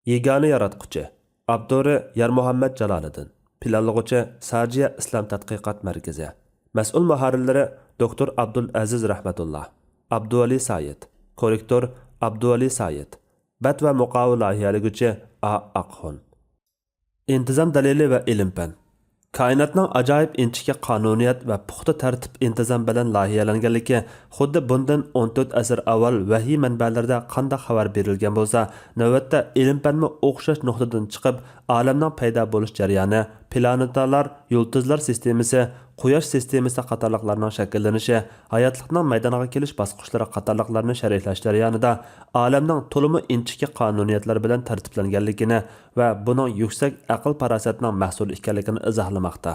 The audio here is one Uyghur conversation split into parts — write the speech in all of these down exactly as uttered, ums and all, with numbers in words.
يېگانە ياراتقۇچى. ئاپتورى يارمۇھەممەت جالالىدىن. پىلانلىغۇچى ساجىيە ئىسلام تەتقىقات مەركىزى. مەسئۇل مۇھەررىرلىرى دوكتور ئابدۇل ئەزىز رەھمەتۇللا، ئابدۇۋەلى سايىت. كوررېكتور ئابدۇۋەلى سايىت. بەت ۋە مۇقاۋا لايىھەلىگۈچى ئا ئاقخۇن. ئىنتىزام دەلىلى ۋە ئىلىم-پەن. كائىناتنىڭ ئاجايىپ ئىنچىكە قانۇنىيەت ۋە پۇختا تەرتىپ ئىنتىزام بىلەن لايىھەلەنگەنلىكى خۇددى بۇندىن ئون تۆت ئەسىر ئاۋۋال ۋەھىي مەنبەلىرىدە قانداق خەۋەر بېرىلگەن بولسا، نۆۋەتتە ئىلىم-پەنمۇ ئوخشاش نۇقتىدىن چىقىپ، ئالەمنىڭ پەيدا بولۇش جەريانى، پلانېتالار، يۇلتۇزلار سىستېمىسى، قۇياش سىستېمىسى قاتارلىقلارنىڭ شەكىللىنىشى، ھاياتلىقنىڭ مەيدانغا كېلىش باسقۇچلىرى قاتارلىقلارنى شەرھلەش جەريانىدا ئالەمنىڭ تولىمۇ ئىنچىكە قانۇنىيەتلەر بىلەن تەرتىپلەنگەنلىكىنى ۋە بۇنىڭ يۈكسەك ئەقىل-پاراسەتنىڭ مەھسۇلى ئىكەنلىكىنى ئىزاھلىماقتا.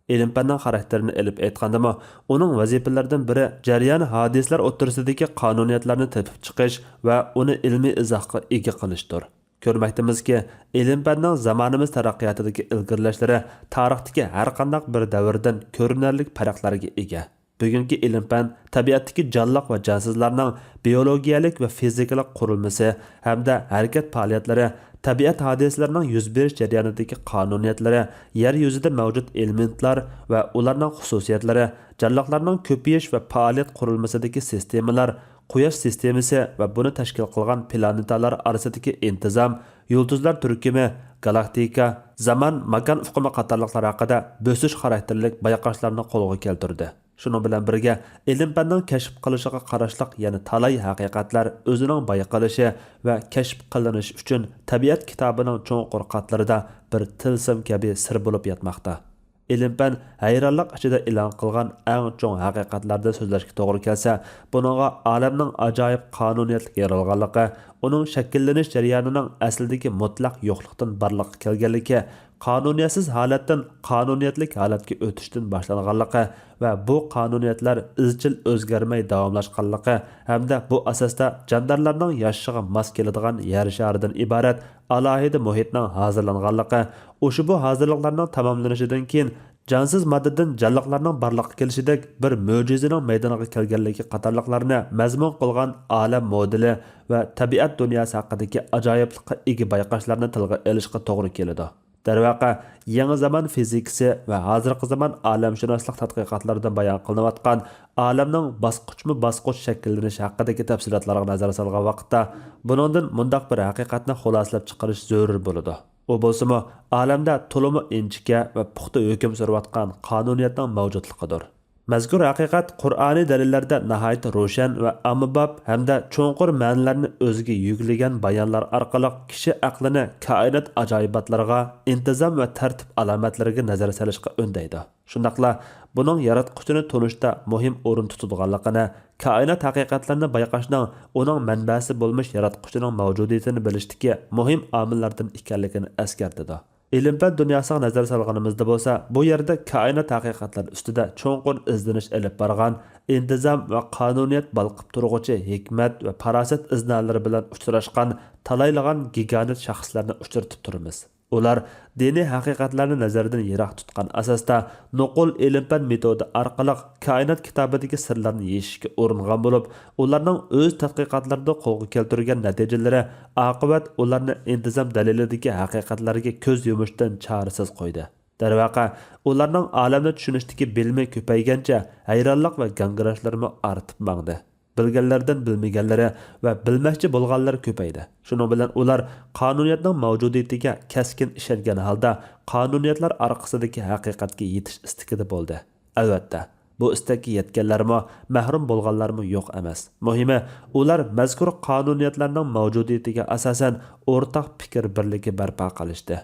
ئىلىم-پەننىڭ خاراكتېرىنى ئېلىپ ئېيتقاندىمۇ، ئۇنىڭ ۋەزىپىلىرىدىن بىرى جەريان ھادىسىلەر ئوتتۇرىسىدىكى قانۇنىيەتلەرنى تېپىپ چىقىش ۋە ئۇنى ئىلمىي ئىزاھقا ئىگە قىلىشتۇر. كۆرمەكتىمىزكى، ئىلىم-پەننىڭ زامانىمىز تەرەققىياتىدىكى ئىلگىرىلەشلىرى تارىختىكى ھەرقانداق بىر دەۋردىن كۆرۈنەرلىك پەرقلەرگە ئىگە. بۈگۈنكى ئىلىم-پەن تەبىئەتتىكى جانلىق ۋە جانسىزلارنىڭ بىيولوگىيەلىك ۋە فىزىكىلىق قۇرۇلمىسى ھەمدە ھەرىكەت پائالىيەتلىرى، تەبىئەت ھادىسىلىرىنىڭ يۈز بېرىش جەريانىدىكى قانۇنىيەتلىرى، يەر يۈزىدە مەۋجۇت ئېلېمېنتلار ۋە ئۇلارنىڭ خۇسۇسىيەتلىرى، جانلىقلارنىڭ كۆپىيىش ۋە پائالىيەت قۇرۇلمىسىدىكى سىستېمىلار، قۇياش سىستېمىسى ۋە بۇنى تەشكىل قىلغان پلانېتالار ئارىسىدىكى ئىنتىزام، يۇلتۇزلار تۈركۈمى، گالاكتىكا، زامان، ماكان ئۇقۇمى قاتارلىقلار ھەققىدە بۆسۈش خاراكتېرلىك بايقاشلارنى قولغا كەلتۈردى. شۇنىڭ بىلەن بىرگە، ئىلىم-پەننىڭ كەشىپ قىلىشىغا قاراشلىق يەنە تالاي ھەقىقەتلەر ئۆزىنىڭ بايقىلىشى ۋە كەشىپ قىلىنىشى ئۈچۈن تەبىئەت كىتابىنىڭ چوڭقۇر قاتلىرىدا بىر تىلسىم كەبى سىر بولۇپ ياتماقتا. ئىلىم-پەن ھەيرانلىق ئىچىدە ئېلان قىلغان ئەڭ چوڭ ھەقىقەتلەردىن سۆزلەشكە توغرا كەلسە، بۇنىڭغا ئالەمنىڭ ئاجايىپ قانۇنىيەتلىك يارالغانلىقى، ئۇنىڭ شەكىللىنىش جەريانىنىڭ ئەسلىدىكى مۇتلەق يوقلۇقتىن بارلىققا كەلگەنلىكى، قانۇنىيەتسىز ھالەتتىن قانۇنىيەتلىك ھالەتكە ئۆتۈشتىن باشلانغانلىقى ۋە بۇ قانۇنىيەتلەر ئىزچىل ئۆزگەرمەي داۋاملاشقانلىقى ھەمدە بۇ ئاساستا جاندارلارنىڭ ياشىشىغا ماس كېلىدىغان يەر شارىدىن ئىبارەت ئالاھىدە مۇھىتنىڭ ھازىرلانغانلىقى، ئۇشبۇ ھازىرلىقلارنىڭ تاماملىنىشىدىن كېيىن جانسىز ماددىدىن جانلىقلارنىڭ بارلىققا كېلىشىدەك بىر مۆجىزىنىڭ مەيدانغا كەلگەنلىكى قاتارلىقلارنى مەزمۇن قىلغان ئالەم مودېلى ۋە تەبىئەت دۇنياسى ھەققىدىكى ئاجايىپلىققا ئىگە بايقاشلارنى تىلغا ئېلىشقا توغرا كېلىدۇ. دەرۋەقە، يېڭى زامان فىزىكىسى ۋە ھازىرقى زامان ئالەمشۇناسلىق تەتقىقاتلىرىدا بايان قىلىنىۋاتقان ئالەمنىڭ باسقۇچمۇ-باسقۇچ شەكىللىنىشى ھەققىدىكى تەپسىلاتلارغا نەزەر سالغان ۋاقىتتا، بۇنىڭدىن مۇنداق بىر ھەقىقەتنى خۇلاسىلەپ چىقىرىش زۆرۈر بولىدۇ. ئۇ بولسىمۇ، ئالەمدە تولىمۇ ئىنچىكە ۋە پۇختا ھۆكۈم سۈرۈۋاتقان قانۇنىيەتنىڭ مەۋجۇتلۇقىدۇر. مەزكۇر ھەقىقەت قۇرئانىي دەلىللەردە ناھايىتى روشەن ۋە ئاممىباب ھەمدە چوڭقۇر مەنىلەرنى ئۆزىگە يۈكلىگەن بايانلار ئارقىلىق كىشى ئەقلىنى كائىنات ئاجايىباتلىرىغا، ئىنتىزام ۋە تەرتىپ ئالامەتلىرىگە نەزەر سېلىشقا ئۈندەيدۇ. شۇنداقلا بۇنىڭ ياراتقۇچىنى تونۇشتا مۇھىم ئورۇن تۇتىدىغانلىقىنى، كائىنات ھەقىقەتلىرىنى بايقاشنىڭ ئۇنىڭ مەنبەسى بولمىش ياراتقۇچىنىڭ مەۋجۇدىيىتىنى بىلىشتىكى مۇھىم ئامىللاردىن ئىكەنلىكىنى ئەسكەرتىدۇ. ئىلىم-پەن دۇنياسىغا نەزەر سالغىنىمىزدا بولسا، بۇ يەردە كائىنات ھەقىقەتلىرى ئۈستىدە چوڭقۇر ئىزدىنىش ئېلىپ بارغان، ئىنتىزام ۋە قانۇنىيەت بالقىپ تۇرغۇچى ھېكمەت ۋە پاراسەت ئىزنالىرى بىلەن ئۇچراشقان تالايلىغان گىگانت شەخسلەرنى ئۇچرىتىپ تۇرىمىز. ئۇلار دىنىي ھەقىقەتلەرنى نەزەردىن يىراق تۇتقان ئاساستا، نوقۇل ئىلىم-پەن مېتودى ئارقىلىق كائىنات كىتابىدىكى سىرلارنى يېشىشكە ئۇرۇنغان بولۇپ، ئۇلارنىڭ ئۆز تەتقىقاتلىرىدا قولغا كەلتۈرگەن نەتىجىلىرى ئاقىۋەت ئۇلارنى ئىنتىزام دەلىلىدىكى ھەقىقەتلەرگە كۆز يۇمۇشتىن چارىسىز قويدى. دەرۋەقە، ئۇلارنىڭ ئالەمنى چۈشىنىشتىكى بىلىمى كۆپەيگەنچە، ھەيرانلىق ۋە گاڭگىراشلىرىمۇ ئارتىپ ماڭدى. بىلگەنلەردىن بىلمىگەنلىرى ۋە بىلمەكچى بولغانلىرى كۆپەيدى. شۇنىڭ بىلەن ئۇلار قانۇنىيەتنىڭ مەۋجۇدىيىتىگە كەسكىن ئىشەنگەن ھالدا، قانۇنىيەتلەر ئارقىسىدىكى ھەقىقەتكە يېتىش ئىستىكىدە بولدى. ئەلۋەتتە، بۇ ئىستەككە يەتكەنلەرمۇ، مەھرۇم بولغانلارمۇ يوق ئەمەس. مۇھىمى، ئۇلار مەزكۇر قانۇنىيەتلەرنىڭ مەۋجۇدىيىتىگە ئاساسەن ئورتاق پىكىر بىرلىكى بەرپا قىلىشتى.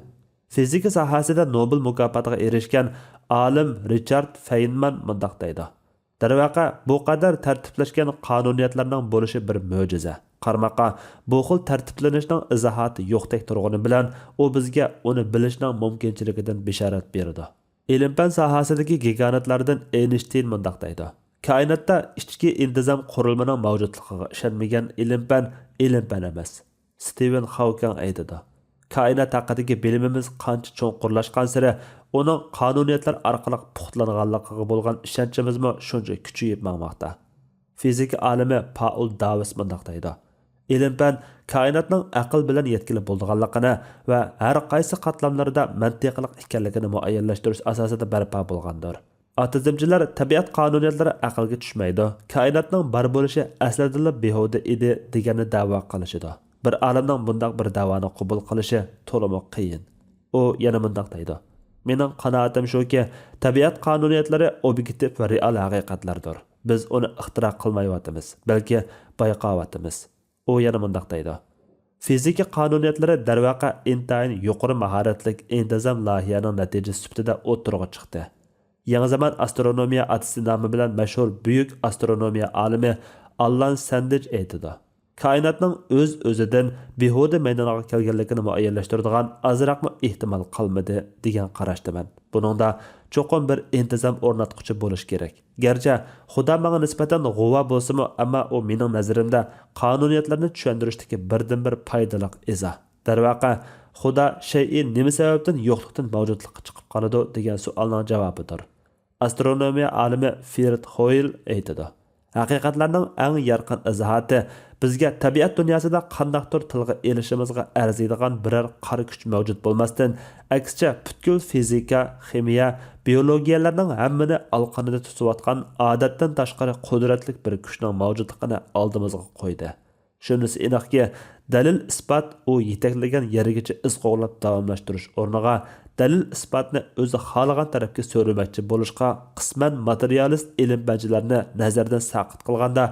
فىزىكا ساھەسىدە نوبېل مۇكاپاتىغا ئېرىشكەن ئالىم رىچارد فەينمان مۇنداق دەيدۇ: دەرۋەقە، بۇ قەدەر تەرتىپلەشكەن قانۇنىيەتلەرنىڭ بولۇشى بىر مۆجىزە. قارىماققا، بۇ خىل تەرتىپلىنىشنىڭ ئىزاھاتى يوقتەك تۇرغىنى بىلەن، ئۇ بىزگە ئۇنى بىلىشنىڭ مۇمكىنچىلىكىدىن بېشارەت بېرىدۇ. ئىلىم-پەن ساھەسىدىكى گىگانتلاردىن ئېينشتىين مۇنداق دەيدۇ: كائىناتتا ئىچكى ئىنتىزام قۇرۇلمىنىڭ مەۋجۇتلۇقىغا ئىشەنمىگەن ئىلىم-پەن، ئىلىم-پەن ئەمەس. ستىۋېن خاۋكىڭ ئېيتىدۇ: كائىنات ھەققىدىكى بىلىمىمىز قانچە چوڭقۇرلاشقانسېرى، ئۇنىڭ قانۇنىيەتلەر ئارقىلىق پۇختىلانغانلىقىغا بولغان ئىشەنچىمىزمۇ شۇنچە كۈچىيىپ ماڭماقتا. فىزىكا ئالىمى پائول داۋىس مۇنداق دەيدۇ: ئىلىم-پەن كائىناتنىڭ ئەقىل بىلەن يەتكىلى بولىدىغانلىقىنى ۋە ھەر قايسى قاتلاملىرىدا مەنتىقلىق ئىكەنلىكىنى مۇئەييەنلەشتۈرۈش ئاساسىدا بەرپا بولغاندۇر. ئاتېئىزمچىلار تەبىئەت قانۇنىيەتلىرى ئەقىلگە چۈشمەيدۇ، كائىناتنىڭ بار بولۇشى ئەسلىدىنلا بىھۇدە ئىدى دېگەننى دەۋا قىلىشىدۇ. بىر ئالىمنىڭ بۇنداق بىر دەۋانى قوبۇل قىلىشى تولىمۇ قىيىن. ئۇ يەنە مۇنداق دەيدۇ: مېنىڭ قانائىتىم شۇكى، تەبىئەت قانۇنىيەتلىرى ئوبيېكتىپ ۋە رېئال ھەقىقەتلەردۇر. بىز ئۇنى ئىختىرا قىلمايۋاتىمىز، بەلكى بايقاۋاتىمىز. ئۇ يەنە مۇنداق دەيدۇ: فىزىكا قانۇنىيەتلىرى دەرۋەقە ئىنتايىن يۇقىرى ماھارەتلىك ئىنتىزام لايىھەنىڭ نەتىجىسى سۈپىتىدە ئوتتۇرىغا چىقتى. يېڭى زامان ئاسترونومىيە ئاتىسى نامى بىلەن مەشھۇر بۈيۈك ئاسترونومىيە ئالىمى ئاللان سەندىج ئېيتىدۇ: كائىناتنىڭ ئۆز-ئۆزىدىن بىھۇدە مەيدانغا كەلگەنلىكىنى مۇئەييەنلەشتۈرىدىغان ئازراقمۇ ئېھتىمال قالمىدى، دېگەن قاراشتىمەن. بۇنىڭدا چوقۇم بىر ئىنتىزام ئورناتقۇچى بولۇش كېرەك. گەرچە خۇدا ماڭا نىسبەتەن غۇۋا بولسىمۇ، ئەمما ئۇ مېنىڭ نەزىرىمدە قانۇنىيەتلەرنى چۈشەندۈرۈشتىكى بىردىنبىر پايدىلىق ئىزا. دەرۋەقە، خۇدا شەيئى نېمە سەۋەبتىن يوقلۇقتىن مەۋجۇتلۇققا چىقىپ قالىدۇ دېگەن سوئالنىڭ جاۋابىدۇر. ئاسترونومىيە ئالىمى فىرېد خويل ئېيتىدۇ: ھەقىقەتلەرنىڭ ئەڭ يارقىن ئىزاھاتى بىزگە تەبىئەت دۇنياسىدا قانداقتۇر تىلغا ئېلىشىمىزغا ئەرزىيدىغان بىرەر قارا كۈچ مەۋجۇت بولماستىن، ئەكسىچە پۈتكۈل فىزىكا، خىمىيە، بىيولوگىيەلەرنىڭ ھەممىنى ئالقىنىدا تۇتۇۋاتقان ئادەتتىن تاشقىرى قۇدرەتلىك بىر كۈچنىڭ مەۋجۇتلۇقىنى ئالدىمىزغا قويدى. شۇنىسى ئېنىقكى، دەلىل-ئىسپات ئۇ يېتەكلىگەن يەرگىچە ئىز قوغلاپ داۋاملاشتۇرۇش ئورنىغا، دەلىل-ئىسپاتنى ئۆزى خالىغان تەرەپكە سۆرىمەكچى بولۇشقا قىسمەن ماتېرىيالىست ئىلىم-پەنچىلەرنى نەزەردىن ساقىت قىلغاندا،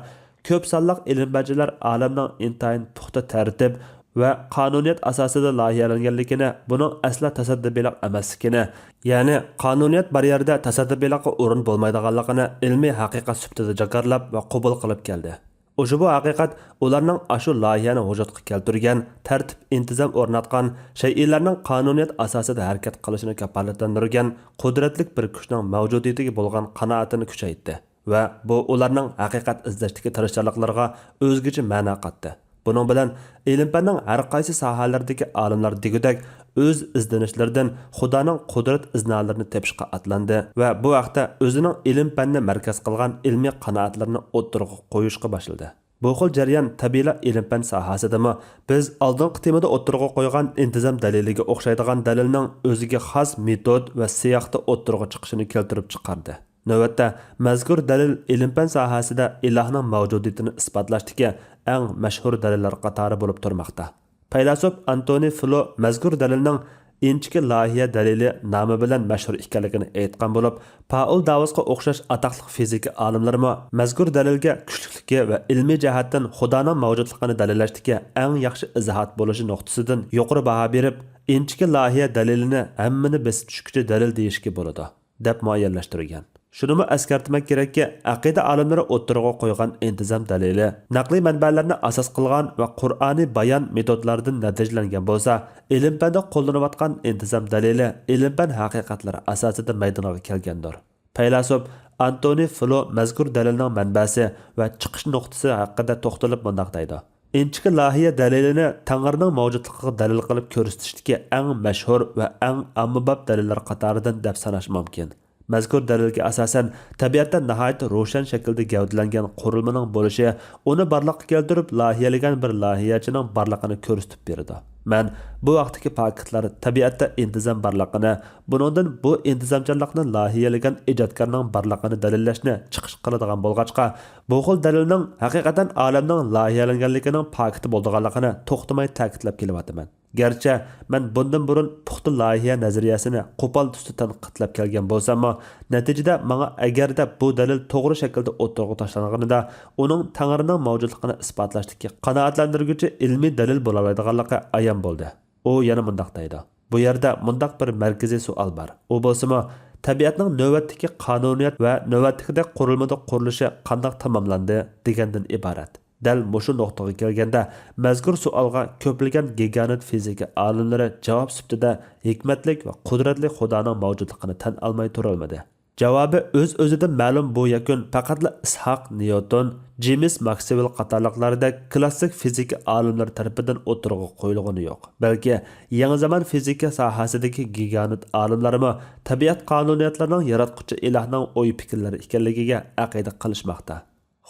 كۆپ سانلىق ئىلىم-پەنچىلەر ئالەمنىڭ ئىنتايىن پۇختا تەرتىپ ۋە قانۇنىيەت ئاساسىدا لايىھەلەنگەنلىكىنى، بۇنىڭ ئەسلا تاسادىپىيلىق ئەمەسلىكىنى، يەنى قانۇنىيەت بار يەردە تاسادىپىيلىققا ئورۇن بولمايدىغانلىقىنى ئىلمىي ھەقىقەت سۈپىتىدە جاكارلاپ ۋە قوبۇل قىلىپ كەلدى. ئۇشبۇ ھەقىقەت ئۇلارنىڭ ئاشۇ لايىھەنى ۋۇجۇدقا كەلتۈرگەن، تەرتىپ-ئىنتىزام ئورناتقان، شەيئىلەرنىڭ قانۇنىيەت ئاساسىدا ھەرىكەت قىلىشىنى كاپالەتلەندۈرگەن قۇدرەتلىك بىر كۈچنىڭ مەۋجۇدىيىتىگە بولغان قانائىتىنى كۈچەيتتى ۋە بۇ ئۇلارنىڭ ھەقىقەت ئىزدەشتىكى تىرىشچانلىقلىرىغا ئۆزگىچە مەنە قاتتى. بۇنىڭ بىلەن ئىلىم-پەننىڭ ھەر قايسى ساھەلىرىدىكى ئالىملار دېگۈدەك ئۆز ئىزدىنىشلىرىدىن خۇدانىڭ قۇدرەت ئىزنالىرىنى تېپىشقا ئاتلاندى ۋە بۇ ھەقتە ئۆزىنىڭ ئىلىم-پەننى مەركەز قىلغان ئىلمىي قانائەتلىرىنى ئوتتۇرىغا قويۇشقا باشلىدى. بۇ خىل جەريان تەبىئىيلا ئىلىم-پەن ساھەسىدىمۇ بىز ئالدىنقى تېمىدا ئوتتۇرىغا قويغان ئىنتىزام دەلىلىگە ئوخشايدىغان دەلىلنىڭ ئۆزىگە خاس مېتود ۋە سىياقتا ئوتتۇرىغا چىقىشىنى كەلتۈرۈپ چىقاردى. نۆۋەتتە، مەزكۇر دەلىل ئىلىم-پەن ساھەسىدە ئىلاھنىڭ مەۋجۇدىيىتىنى ئىسپاتلاشتىكى ئەڭ مەشھۇر دەلىللەر قاتارى بولۇپ تۇرماقتا. پەيلاسوپ ئانتونى فلو مەزكۇر دەلىلنىڭ ئىنچىكە لايىھە دەلىلى نامى بىلەن مەشھۇر ئىكەنلىكىنى ئېيتقان بولۇپ، پائول داۋىسقا ئوخشاش ئاتاقلىق فىزىكا ئالىملىرىمۇ مەزكۇر دەلىلگە كۈچلۈكلۈكى ۋە ئىلمىي جەھەتتىن خۇدانىڭ مەۋجۇتلۇقىنى دەلىللەشتىكى ئەڭ ياخشى ئىزاھات بولۇشى نۇقتىسىدىن يۇقىرى باھا بېرىپ، ئىنچىكە لايىھە دەلىلىنى ھەممىنى بېسىپ چۈشكۈچى دەلىل دېيىشكە بولىدۇ، دەپ مۇئەييەنلەشتۈرگەن. شۇنىمۇ ئەسكەرتمەك كېرەككى، ئەقىدە ئالىملىرى ئوتتۇرىغا قويغان ئىنتىزام دەلىلى نەقلىي مەنبەلەرنى ئاساس قىلغان ۋە قۇرئانىي بايان مېتودلاردىن نەتىجىلەنگەن بولسا، ئىلىم-پەندە قوللىنىۋاتقان ئىنتىزام دەلىلى ئىلىم-پەن ھەقىقەتلىرى ئاساسىدا مەيدانغا كەلگەندۇر. پەيلاسوپ ئانتونى فلو مەزكۇر دەلىلنىڭ مەنبەسى ۋە چىقىش نۇقتىسى ھەققىدە توختىلىپ مۇنداق دەيدۇ: ئىنچىكە لايىھە دەلىلىنى تەڭرىنىڭ مەۋجۇتلۇقىغا دەلىل قىلىپ كۆرسىتىشتىكى ئەڭ مەشھۇر ۋە ئەڭ ئاممىباب دەلىللەر قاتارىدىن دەپ ساناش مۇمكىن. مەزكۇر دەلىلگە ئاساسەن، تەبىئەتتە ناھايىتى روشەن شەكىلدە گەۋدىلەنگەن قۇرۇلمىنىڭ بولۇشى ئۇنى بارلىققا كەلتۈرۈپ، لايىھەلىگەن بىر لايىھەچىنىڭ بارلىقىنى كۆرسىتىپ بېرىدۇ. مەن بۇ ھەقتىكى پاكىتلار تەبىئەتتە ئىنتىزام بارلىقىنى، بۇنىڭدىن بۇ ئىنتىزامچانلىقنى لايىھەلىگەن ئىجادكارنىڭ بارلىقىنى دەلىللەشنى چىقىش قىلىدىغان بولغاچقا، بۇ خىل دەلىلنىڭ ھەقىقەتەن ئالەمنىڭ لايىھەلەنگەنلىكىنىڭ پاكىتى بولىدىغانلىقىنى توختىماي تەكىتلەپ كېلىۋاتىمەن. گەرچە مەن بۇندىن بۇرۇن پۇختا لايىھە نەزەرىيەسىنى قوپال تۈستە تەنقىدلەپ كەلگەن بولساممۇ، نەتىجىدە ماڭا ئەگەردە بۇ دەلىل توغرا شەكىلدە ئوتتۇرىغا تاشلانغىنىدا، ئۇنىڭ تەڭرىنىڭ مەۋجۇتلۇقىنى ئىسپاتلاشتىكى قانائەتلەندۈرگۈچى ئىلمىي دەلىل بولالايدىغانلىقى ئايان بولدى. ئۇ يەنە مۇنداق دەيدۇ: بۇ يەردە مۇنداق بىر مەركىزىي سوئال بار. ئۇ بولسىمۇ، تەبىئەتنىڭ نۆۋەتتىكى قانۇنىيەت ۋە نۆۋەتتىكىدەك قۇرۇلمىدا قۇرۇلۇشى قانداق تاماملاندى؟ دېگەندىن ئىبارەت. دەل مۇشۇ نۇقتىغا كەلگەندە، مەزكۇر سوئالغا كۆپلىگەن گىگانت فىزىكا ئالىملىرى جاۋاب سۈپىتىدە ھېكمەتلىك ۋە قۇدرەتلىك خۇدانىڭ مەۋجۇتلۇقىنى تەن ئالماي تۇرالمىدى. جاۋابى ئۆز-ئۆزىدىن مەلۇم بۇ يەكۈن پەقەتلا ئىسھاق نيۇتون، جېيمس ماكسۋېل قاتارلىقلاردەك كلاسسىك فىزىكا ئالىملىرى تەرىپىدىن ئوتتۇرىغا قويۇلغىنى يوق، بەلكى يېڭى زامان فىزىكا ساھەسىدىكى گىگانت ئالىملارمۇ تەبىئەت قانۇنىيەتلىرىنىڭ ياراتقۇچى ئىلاھنىڭ ئوي-پىكىرلىرى ئىكەنلىكىگە ئەقىدە قىلىشماقتا.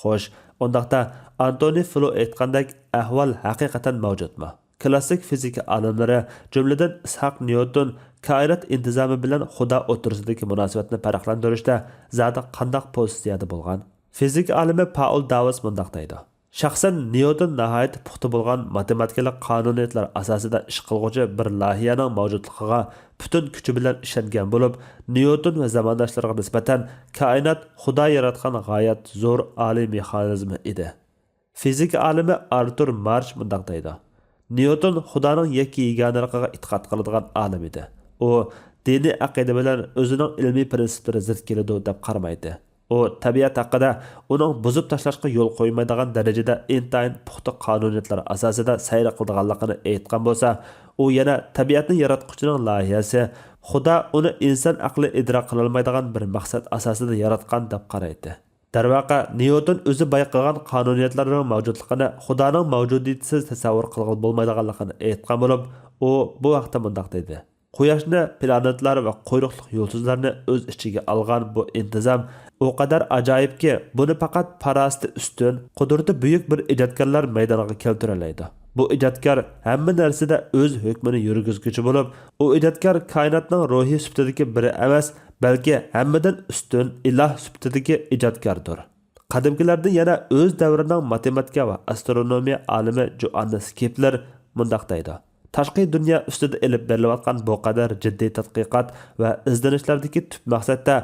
خوش، ئۇنداقتا، ئانتونى فلو ئېيتقاندەك، ئەھۋال ھەقىقەتەن مەۋجۇتمۇ؟ كلاسسىك فىزىكا ئالىملىرى، جۈملىدىن ئىسھاق نيۇتون، كائىنات ئىنتىزامى بىلەن خۇدا ئوتتۇرىسىدىكى مۇناسىۋەتنى پەرقلەندۈرۈشتە زادى قانداق پوزىتسىيەدە بولغان؟ فىزىكا ئالىمى پائول داۋىس مۇنداق دەيدۇ: شەخسەن نيۇتون ناھايىتى پۇختا بولغان ماتېماتىكىلىق قانۇنىيەتلەر ئاساسىدا ئىش قىلغۇچى بىر لايىھەنىڭ مەۋجۇتلۇقىغا پۈتۈن كۈچى بىلەن ئىشەنگەن بولۇپ، نيۇتون ۋە زامانداشلىرىغا نىسبەتەن كائىنات خۇدا ياراتقان غايەت زور ئالىي مېخانىزمى ئىدى. فىزىكا ئالىمى ئارتۇر مارش مۇنداق دەيدۇ: نيۇتون خۇدانىڭ يەككە يېگانىلىقىغا ئېتىقاد قىلىدىغان ئالىم ئىدى. ئۇ دىنىي ئەقىدە بىلەن ئۆزىنىڭ ئىلمىي پىرىنسىپلىرى زىت كېلىدۇ دەپ قارىمايتتى. ئۇ تەبىئەت ھەققىدە ئۇنىڭ بۇزۇپ تاشلاشقا يول قويمايدىغان دەرىجىدە ئىنتايىن پۇختا قانۇنىيەتلەر ئاساسىدا سەير قىلىدىغانلىقىنى ئېيتقان بولسا، ئۇ يەنە تەبىئەتنى ياراتقۇچىنىڭ لايىھەسى، خۇدا ئۇنى ئىنسان ئەقلى ئىدراك قىلالمايدىغان بىر مەقسەت ئاساسىدا ياراتقان دەپ قارايتتى. دەرۋەقە، نيۇتون ئۆزى بايقىغان قانۇنىيەتلەرنىڭ مەۋجۇتلۇقىنى خۇدانىڭ مەۋجۇدىيىتىسىز تەسەۋۋۇر قىلغىلى بولمايدىغانلىقىنى ئېيتقان بولۇپ، ئۇ بۇ ھەقتە مۇنداق دېدى: قۇياشنى، پلانېتىلار ۋە قۇيرۇقلۇق يۇلتۇزلارنى ئۆز ئىچىگە ئالغان بۇ ئىنتىزام ئۇ قەدەر ئاجايىپكى، بۇنى پەقەت پاراسىتى ئۈستۈن، قۇدرىتى بۈيۈك بىر ئىجادكارلار مەيدانغا كەلتۈرەلەيدۇ. بۇ ئىجادكار ھەممە نەرسىدە ئۆز ھۆكمىنى يۈرگۈزگۈچى بولۇپ، ئۇ ئىجادكار كائىناتنىڭ روھى سۈپىتىدىكى بىرى ئەمەس، بەلكى ھەممىدىن ئۈستۈن ئىلاھ سۈپىتىدىكى ئىجادكاردۇر. قەدىمكىلەردىن يەنە ئۆز دەۋرىنىڭ ماتېماتىكا ۋە ئاسترونومىيە ئالىمى جوئاننېس كېپلېر مۇنداق دەيدۇ: تاشقى دۇنيا ئۈستىدە ئېلىپ بېرىلىۋاتقان بۇ قەدەر جىددىي تەتقىقات ۋە ئىزدىنىشلەردىكى تۈپ مەقسەت-تە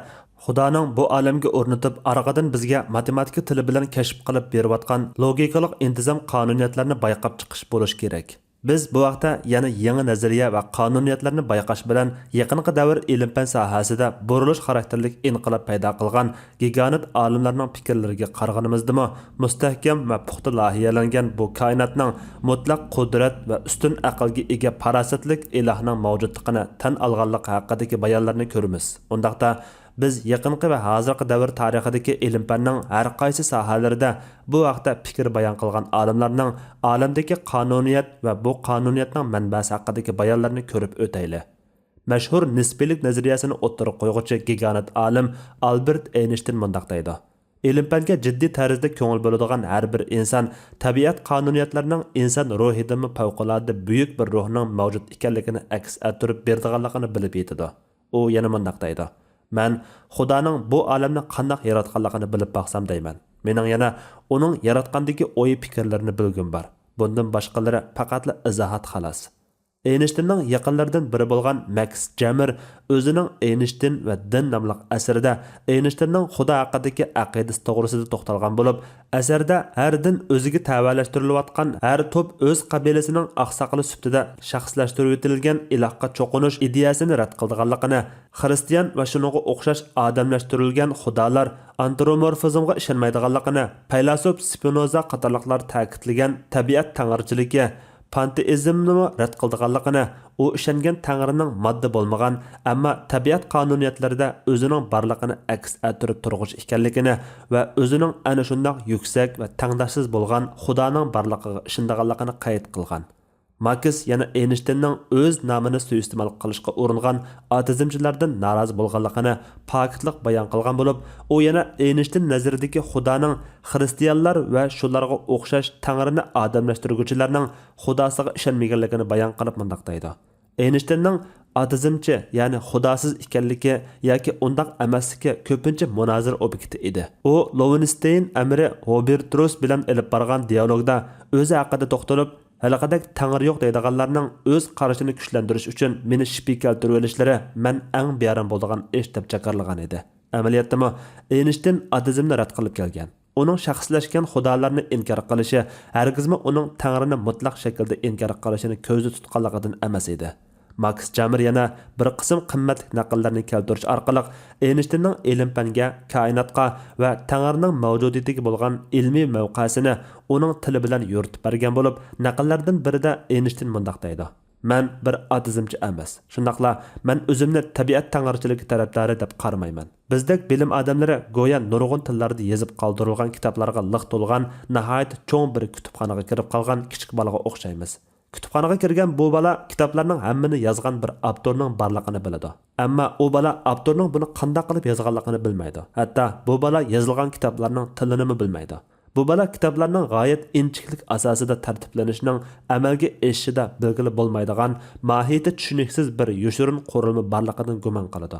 خۇدانىڭ بۇ ئالەمگە ئورنىتىپ، ئارقىدىن بىزگە ماتېماتىكا تىلى بىلەن كەشىپ قىلىپ بېرىۋاتقان لوگىكىلىق ئىنتىزام قانۇنىيەتلەرنى بايقاپ چىقىش بولۇشى كېرەك. بىز بۇ ھەقتە يەنە يېڭى نەزەرىيە ۋە قانۇنىيەتلەرنى بايقاش بىلەن يېقىنقى دەۋر ئىلىم-پەن ساھەسىدە بۇرۇلۇش خاراكتېرلىك ئىنقىلاب پەيدا قىلغان گىگانت ئالىملارنىڭ پىكىرلىرىگە قارىغىنىمىزدىمۇ، مۇستەھكەم ۋە پۇختا لايىھەلەنگەن بۇ كائىناتنىڭ مۇتلەق قۇدرەت ۋە ئۈستۈن ئەقىلگە ئىگە پاراسەتلىك ئىلاھنىڭ مەۋجۇتلۇقىنى تەن ئالغانلىقى ھەققىدىكى بايانلارنى كۆرىمىز. ئۇنداقتا، بىز يېقىنقى ۋە ھازىرقى دەۋر تارىخىدىكى ئىلىم-پەننىڭ ھەر قايسى ساھەلىرىدە بۇ ھەقتە پىكىر بايان قىلغان ئالىملارنىڭ ئالەمدىكى قانۇنىيەت ۋە بۇ قانۇنىيەتنىڭ مەنبەسى ھەققىدىكى بايانلارنى كۆرۈپ ئۆتەيلى. مەشھۇر نىسپىيلىك نەزەرىيەسىنى ئوتتۇرىغا قويغۇچى گىگانت ئالىم ئالبېرت ئەينشتىن مۇنداق دەيدۇ: ئىلىم-پەنگە جىددىي تەرزدە كۆڭۈل بۆلىدىغان ھەر بىر ئىنسان تەبىئەت قانۇنىيەتلىرىنىڭ ئىنسان روھىدىنمۇ پەۋقۇلئاددە بۈيۈك بىر روھنىڭ مەۋجۇت ئىكەنلىكىنى ئەكس ئەتتۈرۈپ بېرىدىغانلىقىنى بىلىپ يېتىدۇ. ئۇ يەنە مۇنداق دەيدۇ: مەن خۇدانىڭ بۇ ئالەمنى قانداق ياراتقانلىقىنى بىلىپ باقسام دەيمەن. مېنىڭ يەنە ئۇنىڭ ياراتقاندىكى ئوي-پىكىرلىرىنى بىلگۈم بار. بۇندىن باشقىلىرى پەقەتلا ئىزاھات، خالاس. ئېينشتىننىڭ يېقىنلىرىدىن بىرى بولغان ماكس جامېر ئۆزىنىڭ ئېينشتىن ۋە دىن ناملىق ئەسىرىدە ئېينشتىننىڭ خۇدا ھەققىدىكى ئەقىدىسى توغرىسىدا توختالغان بولۇپ، ئەسەردە ھەر دىن ئۆزىگە تەۋەلەشتۈرۈلۈۋاتقان، ھەر توپ ئۆز قەبىلىسىنىڭ ئاقساقىلى سۈپىتىدە شەخسلەشتۈرۈۋېتىلگەن ئىلاھقا چوقۇنۇش ئىدىيەسىنى رەت قىلىدىغانلىقىنى، خىرىستىيان ۋە شۇنىڭغا ئوخشاش ئادەملەشتۈرۈلگەن خۇدالار، ئانترومورفىزمغا ئىشەنمەيدىغانلىقىنى، پەيلاسوپ سپىنوزا قاتارلىقلار تەكىتلىگەن تەبىئەت تەڭرىچىلىكى، پانتېئىزمنىمۇ رەت قىلىدىغانلىقىنى، ئۇ ئىشەنگەن تەڭرىنىڭ ماددا بولمىغان، ئەمما تەبىئەت قانۇنىيەتلىرىدە ئۆزىنىڭ بارلىقىنى ئەكس ئەتتۈرۈپ تۇرغۇچى ئىكەنلىكىنى ۋە ئۆزىنىڭ ئەنە شۇنداق يۈكسەك ۋە تەڭداشسىز بولغان خۇدانىڭ بارلىقىغا ئىشىنىدىغانلىقىنى قەيت قىلغان. ماكس يەنە ئېينشتىننىڭ ئۆز نامىنى سۇيىئىستېمال قىلىشقا ئۇرۇنغان ئاتېئىزمچىلاردىن نارازى بولغانلىقىنى پاكىتلىق بايان قىلغان بولۇپ، ئۇ يەنە ئېينشتىن نەزىرىدىكى خۇدانىڭ خىرىستىيانلار ۋە شۇلارغا ئوخشاش تەڭرىنى ئادەملەشتۈرگۈچىلەرنىڭ خۇداسىغا ئىشەنمىگەنلىكىنى بايان قىلىپ مۇنداق دەيدۇ: ئېينشتىننىڭ ئاتېئىزمچى، يەنى خۇداسىز ئىكەنلىكى ياكى ئۇنداق ئەمەسلىكى كۆپىنچە مۇنازىرە ئوبيېكتى ئىدى. ئۇ لوۋېنستېين ئەمىرى ھوبېرتروس بىلەن ئېلىپ بارغان دىيالوگدا ئۆزى ھەققىدە توختىلىپ، ھېلىقىدەك تەڭرى يوق دەيدىغانلارنىڭ ئۆز قارىشىنى كۈچلەندۈرۈش ئۈچۈن مېنى شىپى كەلتۈرۈۋېلىشلىرى مەن ئەڭ بىئارام بولىدىغان ئىش دەپ جاكارلىغان ئىدى. ئەمەلىيەتتىمۇ ئېينشتىن ئاتېئىزمنى رەت قىلىپ كەلگەن. ئۇنىڭ شەخسلەشكەن خۇدالارنى ئىنكار قىلىشى ھەرگىزمۇ ئۇنىڭ تەڭرىنى مۇتلەق شەكىلدە ئىنكار قىلىشىنى كۆزدە تۇتقانلىقىدىن ئەمەس ئىدى. ماكس جامېر يەنە بىر قىسىم قىممەتلىك نەقىللەرنى كەلتۈرۈش ئارقىلىق ئېينشتىننىڭ ئىلىم-پەنگە، كائىناتقا ۋە تەڭرىنىڭ مەۋجۇدىيىتىگە بولغان ئىلمىي مەۋقەسىنى ئۇنىڭ تىلى بىلەن يورۇتۇپ بەرگەن بولۇپ، نەقىللەردىن بىرىدە ئېينشتىن مۇنداق دەيدۇ: مەن بىر ئاتېئىزمچى ئەمەس، شۇنداقلا مەن ئۆزۈمنى تەبىئەت تەڭرىچىلىكى تەرەپدارى دەپ قارىمايمەن. بىزدەك بىلىم ئادەملىرى گويا نۇرغۇن تىللاردا يېزىپ قالدۇرۇلغان كىتابلارغا لىق تولغان ناھايىتى چوڭ بىر كۇتۇپخانىغا كىرىپ قالغان كىچىك بالىغا ئوخشايمىز. كۇتۇپخانىغا كىرگەن بۇ بالا كىتابلارنىڭ ھەممىنى يازغان بىر ئاپتورنىڭ بارلىقىنى بىلىدۇ. ئەمما ئۇ بالا ئاپتورنىڭ بۇنى قانداق قىلىپ يازغانلىقىنى بىلمەيدۇ. ھەتتا بۇ بالا يېزىلغان كىتابلارنىڭ تىلىنىمۇ بىلمەيدۇ. بۇ بالا كىتابلارنىڭ غايەت ئىنچىكىلىك ئاساسىدا تەرتىپلىنىشىنىڭ ئەمەلگە ئېشىشىدا بىلگىلى بولمايدىغان، ماھىيىتى چۈشىنىكسىز بىر يوشۇرۇن قۇرۇلما بارلىقىدىن گۇمان قىلىدۇ.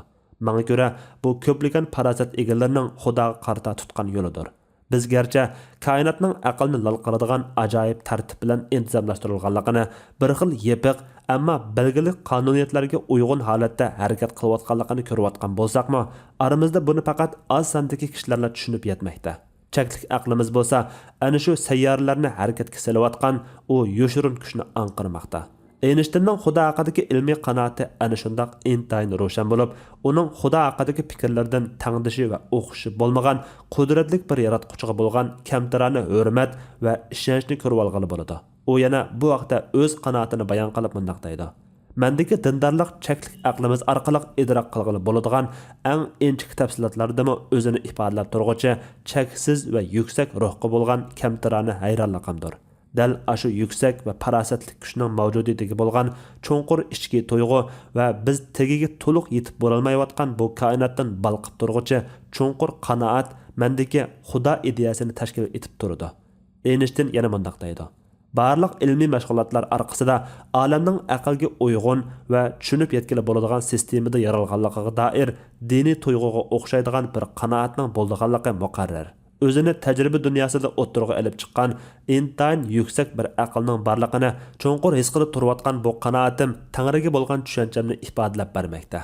ماڭا كۆرە، بۇ كۆپلىگەن پاراسەت ئىگىلىرىنىڭ خۇداغا قارىتا تۇتقان يولىدۇر. بىز گەرچە كائىناتنىڭ ئەقىلنى لال قىلىدىغان ئاجايىپ تەرتىپ بىلەن ئىنتىزاملاشتۇرۇلغانلىقىنى، بىر خىل يېپىق، ئەمما بەلگىلىك قانۇنىيەتلەرگە ئۇيغۇن ھالەتتە ھەرىكەت قىلىۋاتقانلىقىنى كۆرۈۋاتقان بولساقمۇ، ئارىمىزدا بۇنى پەقەت ئاز ساندىكى كىشىلەرلا چۈشىنىپ يەتمەكتە. چەكلىك ئەقلىمىز بولسا ئەنە شۇ سەييارىلەرنى ھەرىكەتكە سېلىۋاتقان ئۇ يوشۇرۇن كۈچنى ئاڭقىرماقتا. ئېينىشتىننىڭ خۇدا ھەققىدىكى ئىلمىي قانائىتى ئەنە شۇنداق ئىنتايىن روشەن بولۇپ، ئۇنىڭ خۇدا ھەققىدىكى پىكىرلىرىدىن تەڭدىشى ۋە ئوخشىشى بولمىغان قۇدرەتلىك بىر ياراتقۇچىغا بولغان كەمتەرانە ھۆرمەت ۋە ئىشەنچنى كۆرۈۋالغىلى بولىدۇ. ئۇ يەنە بۇ ھەقتە ئۆز قانائىتىنى بايان قىلىپ مۇنداق دەيدۇ: مەندىكى دىندارلىق چەكلىك ئەقلىمىز ئارقىلىق ئىدراك قىلغىلى بولىدىغان ئەڭ ئىنچىكە تەپسىلاتلاردىمۇ ئۆزىنى ئىپادىلەپ تۇرغۇچى چەكسىز ۋە يۈكسەك روھقا بولغان كەمتەرانە ھەيرانلىقىمدۇر. دەل ئاشۇ يۈكسەك ۋە پاراسەتلىك كۈچنىڭ مەۋجۇدىيىتىگە بولغان چوڭقۇر ئىچكى تۇيغۇ ۋە بىز تېگىگە تولۇق يېتىپ بولالمايۋاتقان بۇ كائىناتتىن بالقىپ تۇرغۇچى چوڭقۇر قانائەت مەندىكى خۇدا ئىدىيەسىنى تەشكىل ئېتىپ تۇرىدۇ. ئېينىشتىن يەنە مۇنداق دەيدۇ: بارلىق ئىلمىي مەشغۇلاتلار ئارقىسىدا ئالەمنىڭ ئەقىلگە ئۇيغۇن ۋە چۈشىنىپ يەتكىلى بولىدىغان سىستېمىدا يارالغانلىقىغا دائىر دىنىي تۇيغۇغا ئوخشايدىغان بىر قانائەتنىڭ بولىدىغانلىقى مۇقەررەر. ئۆزىنى تەجرىبە دۇنياسىدا ئوتتۇرىغا ئېلىپ چىققان ئىنتايىن يۈكسەك بىر ئەقىلنىڭ بارلىقىنى چوڭقۇر ھېس قىلىپ تۇرۇۋاتقان بۇ قانائىتىم تەڭرىگە بولغان چۈشەنچەمنى ئىپادىلەپ بەرمەكتە.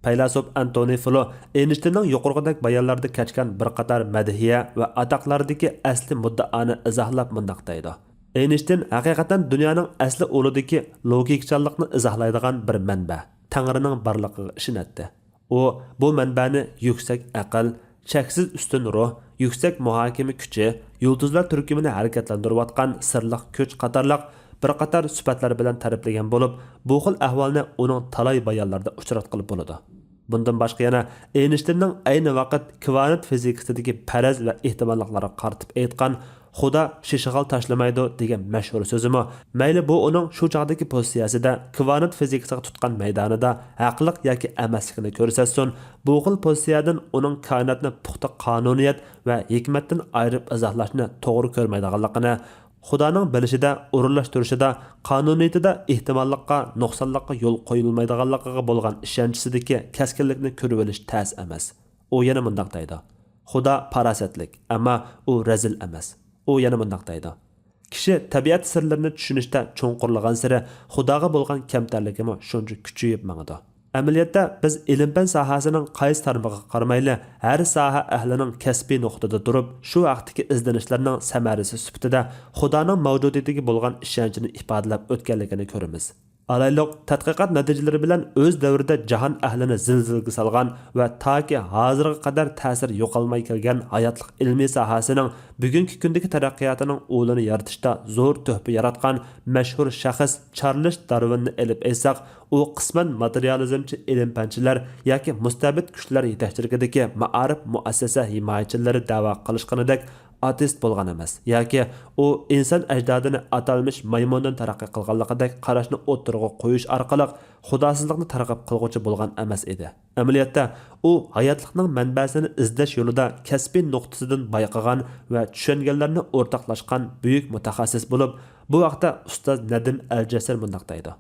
پەيلاسوپ ئەنتونى فلو ئېينىشتىننىڭ يۇقىرىقىدەك بايانلاردا كەچكەن بىر قاتار مەدھىيە ۋە ئاتاقلاردىكى ئەسلى مۇددىئانى ئىزاھلاپ مۇنداق دەيدۇ: ئېينىشتىن ھەقىقەتەن دۇنيانىڭ ئەسلى ئۇلىدىكى لوگىكىچانلىقنى ئىزاھلايدىغان بىر مەنبە، تەڭرىنىڭ بارلىقىغا ئىشىنەتتى. ئۇ بۇ مەنبەنى يۈكسەك ئەقىل، چەكسىز ئۈستۈن روھ، يۈكسەك مۇھاكىمە كۈچى، يۇلتۇزلار تۈركۈمىنى ھەرىكەتلەندۈرۈۋاتقان سىرلىق كۈچ قاتارلىق بىر قاتار سۈپەتلەر بىلەن تەرىپلىگەن بولۇپ، بۇ خىل ئەھۋالنى ئۇنىڭ تالاي بايانلىرىدا ئۇچراتقىلى بولىدۇ. بۇندىن باشقا يەنە ئېينىشتىننىڭ ئەينى ۋاقىت كۋانت فىزىكىسىدىكى پەرەز ۋە ئېھتىماللىقلارغا قارىتىپ ئېيتقان «خۇدا شىشىغال تاشلىمايدۇ» دېگەن مەشھۇر سۆزىمۇ، مەيلى بۇ ئۇنىڭ شۇ چاغدىكى پوزىتسىيەسىدە كۋانت فىزىكىسىغا تۇتقان مەيدانىدا ھەقلىق ياكى ئەمەسلىكىنى كۆرسەتسۇن، بۇ خىل پوزىتسىيەدىن ئۇنىڭ كائىناتنى پۇختا قانۇنىيەت ۋە ھېكمەتتىن ئايرىپ ئىزاھلاشنى توغرا كۆرمەيدىغانلىقىنى، خۇدانىڭ بىلىشىدە، ئورۇنلاشتۇرۇشىدا، قانۇنىيىتىدە ئېھتىماللىققا، نۇقسانلىققا يول قويۇلمايدىغانلىقىغا بولغان ئىشەنچىسىدىكى كەسكىنلىكنى كۆرۈۋېلىش تەس ئەمەس. ئۇ يەنە مۇنداق دەيدۇ: «خۇدا پاراسەتلىك، ئەمما ئۇ رەزىل ئەمەس.» ئۇ يەنە مۇنداق دەيدۇ: «كىشى تەبىئەت سىرلىرىنى چۈشىنىشتە چوڭقۇرلىغانسېرى، خۇداغا بولغان كەمتەرلىكىمۇ شۇنچە كۈچىيىپ ماڭىدۇ.» ئەمەلىيەتتە، بىز ئىلىم-پەن ساھەسىنىڭ قايسى تارمىقىغا قارىمايلى، ھەر ساھە ئەھلىنىڭ كەسپىي نۇقتىدا تۇرۇپ، شۇ ھەقتىكى ئىزدىنىشلىرىنىڭ سەمەرىسى سۈپىتىدە خۇدانىڭ مەۋجۇدىيىتىگە بولغان ئىشەنچىنى ئىپادىلەپ ئۆتكەنلىكىنى كۆرىمىز. ئالايلۇق، تەتقىقات نەتىجىلىرى بىلەن ئۆز دەۋرىدە جاھان ئەھلىنى زىلزىلىگە سالغان ۋە تاكى ھازىرغا قەدەر تەسىرى يوقالماي كەلگەن ھاياتلىق ئىلمىي ساھەسىنىڭ بۈگۈنكى كۈندىكى تەرەققىياتىنىڭ ئۇلىنى يارىتىشتا زور تۆھپە ياراتقان مەشھۇر شەخس چارلىس دارۋىننى ئېلىپ ئېيتساق، ئۇ قىسمەن ماتېرىيالىزمچى ئىلىم-پەنچىلەر ياكى مۇستەبىت كۈچلەر يېتەكچىلىكىدىكى مائارىپ مۇئەسسەسە ھىمايىچىلىرى دەۋا قىلىشقىنىدەك ئاتېئىست بولغان ئەمەس ياكى ئۇ ئىنسان ئەجدادىنى ئاتالمىش مايمۇندىن تەرەققىي قىلغانلىقىدەك قاراشنى ئوتتۇرىغا قويۇش ئارقىلىق خۇداسىزلىقنى تەرغىب قىلغۇچى بولغان ئەمەس ئىدى. ئەمەلىيەتتە، ئۇ ھاياتلىقنىڭ مەنبەسىنى ئىزدەش يولىدا كەسپىي نۇقتىسىدىن بايقىغان ۋە چۈشەنگەنلەرنى ئورتاقلاشقان بۈيۈك مۇتەخەسسىس بولۇپ، بۇ ھەقتە ئۇستاز نەدىم ئەلجەسىر مۇنداق دەيدۇ: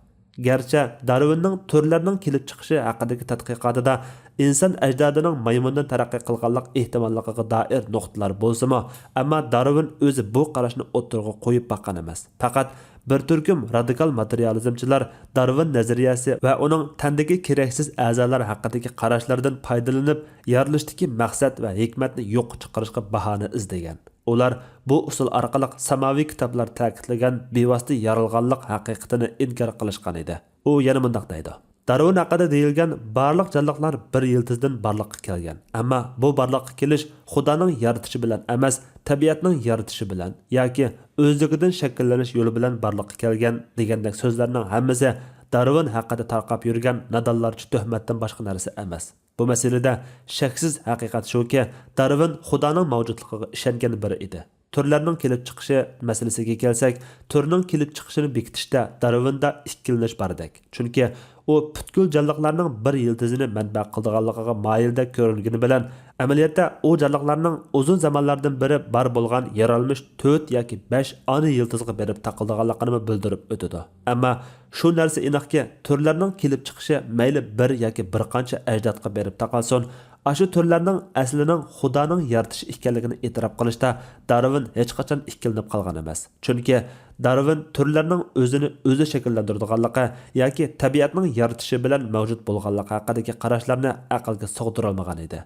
«گەرچە دارۋىننىڭ تۈرلەرنىڭ كېلىپ چىقىشى ھەققىدىكى تەتقىقاتىدا ئىنسان ئەجدادىنىڭ مايمۇندىن تەرەققىي قىلغانلىق ئېھتىماللىقىغا دائىر نۇقتىلار بولسىمۇ، ئەمما دارۋىن ئۆزى بۇ قاراشنى ئوتتۇرىغا قويۇپ باققان ئەمەس. پەقەت بىر تۈركۈم رادىكال ماتېرىيالىزمچىلار دارۋىن نەزەرىيەسى ۋە ئۇنىڭ تەندىكى كېرەكسىز ئەزالار ھەققىدىكى قاراشلىرىدىن پايدىلىنىپ، يارىلىشتىكى مەقسەت ۋە ھېكمەتنى يوققا چىقىرىشقا باھانە ئىزدىگەن. ئۇلار بۇ ئۇسۇل ئارقىلىق ساماۋى كىتابلار تەكىتلىگەن بىۋاسىتە يارالغانلىق ھەقىقىتىنى ئىنكار قىلىشقان ئىدى.» ئۇ يەنە مۇنداق دەيدۇ: «دارۋىن ھەققىدە دېيىلگەن بارلىق جانلىقلار بىر يىلتىزدىن بارلىققا كەلگەن. ئەمما بۇ بارلىققا كېلىش خۇدانىڭ يارىتىشى بىلەن ئەمەس، تەبىئەتنىڭ يارىتىشى بىلەن ياكى ئۆزلۈكىدىن شەكىللىنىش يولى بىلەن بارلىققا كەلگەن» دېگەندەك سۆزلەرنىڭ ھەممىسى دارۋىن ھەققىدە تارقاپ يۈرگەن نادانلارچە تۆھمەتتىن باشقا نەرسە ئەمەس. بۇ مەسىلىدە شەكسىز ھەقىقەت شۇكى، دارۋىن خۇدانىڭ مەۋجۇتلۇقىغا ئىشەنگەن بىرى ئىدى. تۈرلەرنىڭ كېلىپ چىقىشى مەسىلىسىگە كەلسەك، تۈرنىڭ كېلىپ چىقىشىنى بېكىتىشتە دارۋىندا ئىككىلىنىش باردەك. چۈنكى ئۇ پۈتكۈل جانلىقلارنىڭ بىر يىلتىزىنى مەنبە قىلىدىغانلىقىغا مايىلدەك كۆرۈنگىنى بىلەن، ئەمەلىيەتتە ئۇ جانلىقلارنىڭ ئۇزۇن زامانلاردىن بېرى بار بولغان يارالمىش تۆت ياكى بەش ئانا يىلتىزغا بېرىپ تاقىلىدىغانلىقىنىمۇ بىلدۈرۈپ ئۆتىدۇ. ئەمما شۇ نەرسە ئېنىقكى، تۈرلەرنىڭ كېلىپ چىقىشى مەيلى بىر ياكى بىر قانچە ئەجدادقا بېرىپ تاقالسۇن، ئاشۇ تۈرلەرنىڭ ئەسلىنىڭ خۇدانىڭ يارىتىشى ئىكەنلىكىنى ئېتىراپ قىلىشتا دارۋىن ھېچقاچان ئىككىلىنىپ قالغان ئەمەس. چۈنكى دارۋىن تۈرلەرنىڭ ئۆزىنى ئۆزى شەكىللەندۈرىدىغانلىقى ياكى تەبىئەتنىڭ يارىتىشى بىلەن مەۋجۇت بولغانلىقى ھەققىدىكى قاراشلارنى ئەقىلگە سىغدۇرالمىغان ئىدى.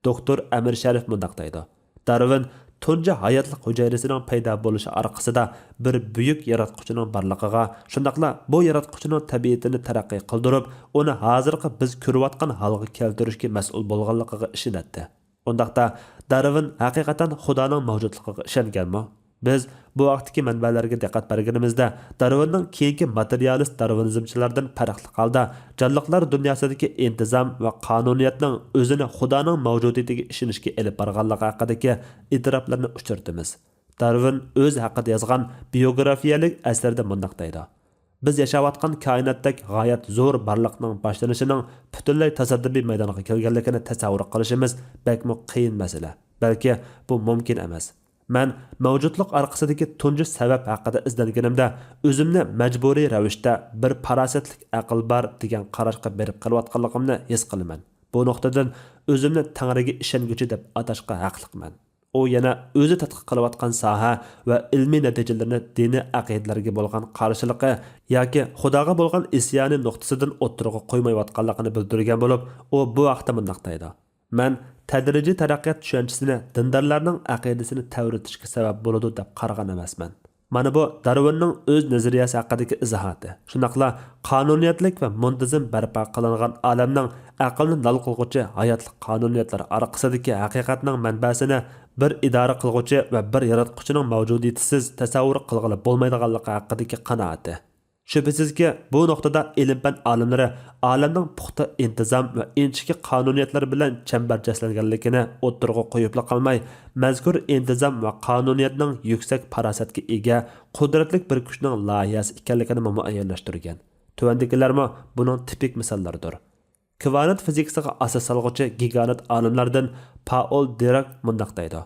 دوكتور ئەمىر شەرىپ مۇنداق دەيدۇ: دارۋىن تۇنجى ھاياتلىق ھۈجەيرىسىنىڭ پەيدا بولۇشى ئارقىسىدا بىر بۈيۈك ياراتقۇچىنىڭ بارلىقىغا، شۇنداقلا بۇ ياراتقۇچىنىڭ تەبىئىتىنى تەرەققىي قىلدۇرۇپ، ئۇنى ھازىرقى بىز كۆرۈۋاتقان ھالغا كەلتۈرۈشكە مەسئۇل بولغانلىقىغا ئىشىنەتتى. ئۇنداقتا، دارۋىن ھەقىقەتەن خۇدانىڭ مەۋجۇتلۇقىغا ئىشەنگەنمۇ؟ بىز بۇ ھەقتىكى مەنبەلەرگە دىققەت بەرگىنىمىزدە، دارۋىننىڭ كېيىنكى ماتېرىيالىست دارۋىنىزمچىلاردىن پەرقلىق ھالدا جانلىقلار دۇنياسىدىكى ئىنتىزام ۋە قانۇنىيەتنىڭ ئۆزىنى خۇدانىڭ مەۋجۇدىيىتىگە ئىشىنىشكە ئېلىپ بارغانلىقى ھەققىدىكى ئېتىراپلىرىنى ئۇچرىتىمىز. دارۋىن ئۆزى ھەققىدە يازغان بىيوگرافىيەلىك ئەسەردە مۇنداق دەيدۇ: بىز ياشاۋاتقان كائىناتتەك غايەت زور بارلىقنىڭ باشلىنىشىنىڭ پۈتۈنلەي تاسادىپىي مەيدانغا كەلگەنلىكىنى تەسەۋۋۇر قىلىشىمىز بەكمۇ قىيىن مەسىلە. بەلكى بۇ مۇمكىن ئەمەس. مەن مەۋجۇتلۇق ئارقىسىدىكى تۇنجى سەۋەب ھەققىدە ئىزدەنگىنىمدە، ئۆزۈمنى مەجبۇرىي رەۋىشتە بىر پاراسەتلىك ئەقىل بار دېگەن قاراشقا بېرىپ قېلىۋاتقانلىقىمنى ھېس قىلىمەن. بۇ نۇقتىدىن ئۆزۈمنى تەڭرىگە ئىشەنگۈچى دەپ ئاتاشقا ھەقلىقمەن. ئۇ يەنە ئۆزى تەتقىق قىلىۋاتقان ساھە ۋە ئىلمىي نەتىجىلىرىنى دىنىي ئەقىدىلەرگە بولغان قارشىلىقى ياكى خۇداغا بولغان ئىسيانى نۇقتىسىدىن ئوتتۇرىغا قويمايۋاتقانلىقىنى بىلدۈرگەن بولۇپ، ئۇ بۇ ھەقتە مۇنداق دەيدۇ: مەن تەدرىجىي تەرەققىيات چۈشەنچىسىنى دىندارلارنىڭ ئەقىدىسىنى تەۋرىتىشكە سەۋەب بولىدۇ دەپ قارىغان ئەمەسمەن. مانا بۇ دارۋىننىڭ ئۆز نەزەرىيەسى ھەققىدىكى ئىزاھاتى. شۇنداقلا قانۇنىيەتلىك ۋە مۇنتىزىم بەرپا قىلىنغان ئالەمنىڭ ئەقىلنى لال قىلغۇچى ھاياتلىق قانۇنىيەتلىرى ئارقىسىدىكى ھەقىقەتنىڭ مەنبەسىنى بىر ئىدارە قىلغۇچى ۋە بىر ياراتقۇچىنىڭ مەۋجۇدىيىتىسىز تەسەۋۋۇر قىلغىلى بولمايدىغانلىقى ھەققىدىكى قانائىتى. شۈبھىسىزكى، بۇ نۇقتىدا ئىلىم-پەن ئالىملىرى ئالەمنىڭ پۇختا ئىنتىزام ۋە ئىنچىكە قانۇنىيەتلەر بىلەن چەمبەرچەسلەنگەنلىكىنى ئوتتۇرىغا قويۇپلا قالماي، مەزكۇر ئىنتىزام ۋە قانۇنىيەتنىڭ يۈكسەك پاراسەتكە ئىگە، قۇدرەتلىك بىر كۈچنىڭ لايىھەسى ئىكەنلىكىنى مۇئەييەنلەشتۈرگەن. تۆۋەندىكىلەرمۇ بۇنىڭ تىپىك مىساللىرىدۇر. كۋانت فىزىكىسىغا ئاساس سالغۇچى گىگانت ئالىملاردىن پائول دىراك مۇنداق دەيدۇ: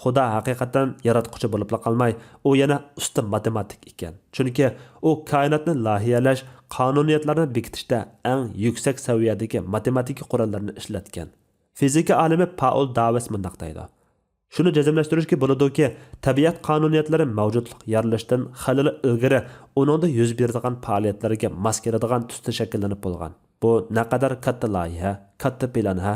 خۇدا ھەقىقەتەن ياراتقۇچى بولۇپلا قالماي، ئۇ يەنە ئۇستا ماتېماتىك ئىكەن. چۈنكى ئۇ كائىناتنى لايىھەلەش، قانۇنىيەتلەرنى بېكىتىشتە ئەڭ يۈكسەك سەۋىيەدىكى ماتېماتىكا قوراللىرىنى ئىشلەتكەن. فىزىكا ئالىمى پائول داۋىس مۇنداق دەيدۇ: شۇنى جەزملەشتۈرۈشكە بولىدۇكى، تەبىئەت قانۇنىيەتلىرى مەۋجۇتلۇق يارىلىشتىن خېلىلا ئىلگىرى ئۇنىڭدا يۈز بېرىدىغان پائالىيەتلەرگە ماس كېلىدىغان تۈستە شەكىللىنىپ بولغان. بۇ نەقەدەر كاتتا لايىھە، كاتتا پىلان ھە!